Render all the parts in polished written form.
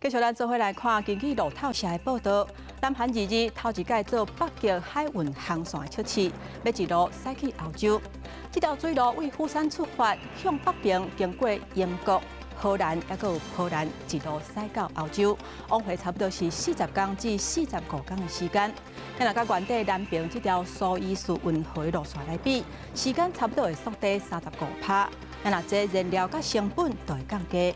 繼續咱做伙來看，根據路透社的報道，南韓二日頭一擺做北極海運航線測試，欲一路駛去歐洲。這條水路對釜山出發，向北邊經過英國、荷蘭，抑閣有波蘭，一路駛到歐洲，往回差不多是40天至45天的時間。若佮原底南邊這條蘇伊士運河路線來比，時間差不多會縮短35%。若這燃料佮成本都會降低。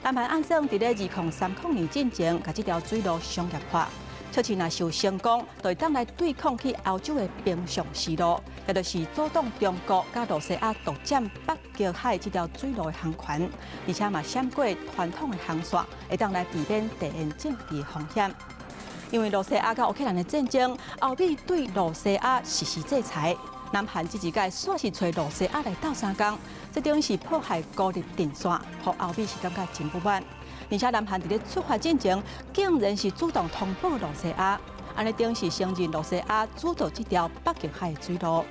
南韓按算佇咧2030年進前，共這條水路商業化。測試若是成功，就會當來對抗去歐洲的冰上絲路，也就是阻擋中國佮羅西亞獨佔北極海這條水路的航權，而且嘛閃過傳統的航線，會當來避免地緣政治風險。因為羅西亞佮烏克蘭的戰爭，歐美對羅西亞實施制裁。南韓這一擺煞是揣羅西亞來鬥相共，這等於是破壞孤立陣線，予歐美是感覺真不滿。而且南韓佇咧出發進前，竟然是主動通報羅西亞，按呢等於是承認羅西亞主導這條北極海的水路。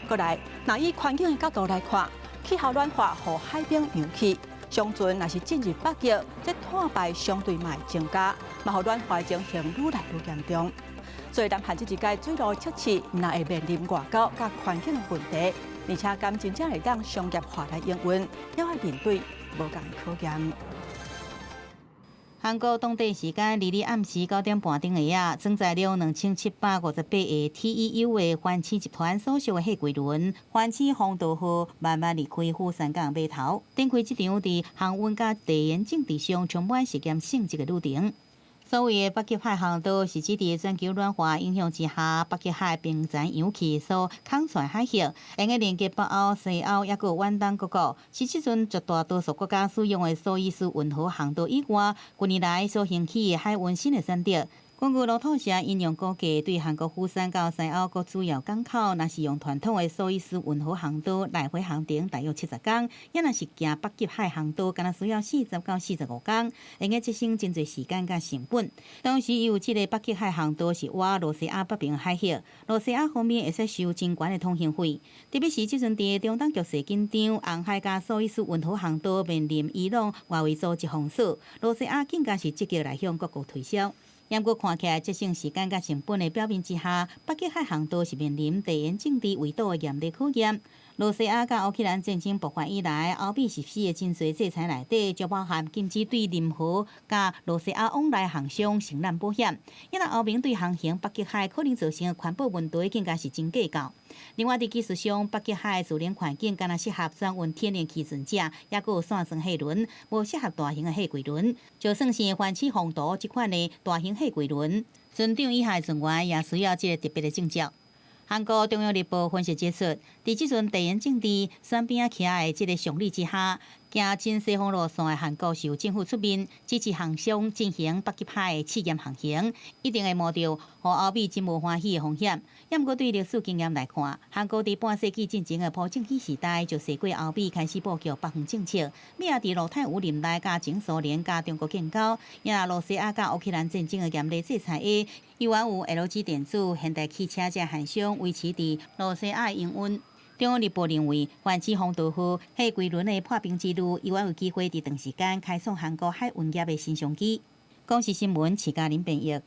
過來，若以環境的角度來看，氣候暖化予海冰融去，商船若是進入北極，這碳排相對嘛會增加，嘛予暖化情形愈來愈嚴重。所以南韓這一擺水路測試，毋但會面臨外交佮環境的問題，而且敢真正會當商業化來營運，猶愛面對無仝的考驗。韓國當地時間二日暗時9點半鐘下啊，裝載了2758個 TEU 的環市集團所屬的貨櫃輪環市風道號慢慢離開釜山港碼頭，展開這場佇航運佮地緣政治上充滿實驗性質的旅程。所謂的北極海航道，是指佇全球暖化影響之下，北極海冰層融去所空出來海域，會用連接北歐、西歐抑閣遠東各國，是這陣絕大多數國家使用的蘇伊士運河航道以外，近年來所興起的海運新的選擇。根據路透社引用估計，對韓國釜山到西歐各主要港口，若是用傳統的蘇伊士運河航道來回航程大約70天，抑若是行北極海航道，敢若需要40到45天，會用節省真濟時間佮成本。同時，由於這个北極海航道是倚羅西亞北邊海域，羅西亞方面會使收真懸的通行費。特別是這陣佇中東局勢緊張，紅海佮蘇伊士運河航道面臨伊朗外圍組織封鎖，羅西亞更加是積極來向各國推銷。毋過看起來節省時間佮成本的表面之下，北極海航道是面臨地緣政治圍堵的嚴厲考驗。羅西亞佮烏克蘭戰爭爆發以來，歐美實施的真濟制裁內底，就包含禁止對任何佮羅西亞往來航商承攬保險。因為歐盟對航行北極海可能造成的環保問題，更加是真計較。另外，佇技術上，北極海自然環境敢若適合轉運天然氣船隻，抑閣有散裝貨輪，無適合大型的貨櫃輪。就算是環市風道這款的大型貨櫃輪，船長以下船員也需要這个特別的證照。韓國中央日報分析指出，佇這陣地緣政治選邊仔徛的這个上理之下，行親西方路線的韓國是由政府出面支持航商進行北極海的試驗航行，一定會冒著予歐美真無歡喜的風險。毋過對歷史經驗來看，韓國佇半世紀進前的朴正熙時代就踅過歐美開始布局北方政策，尾仔佇盧泰愚任內佮前蘇聯佮中國建交，也羅西亞佮烏克蘭戰爭的嚴厲制裁下，依然有 LG 電子、現代汽車這韓商維持佇羅西亞的營運。中央日報認為，環市風道號貨櫃輪的破冰之旅，猶原有機會佇長時間開創韓國海運業的新商機。公視新聞，徐嘉玲編譯。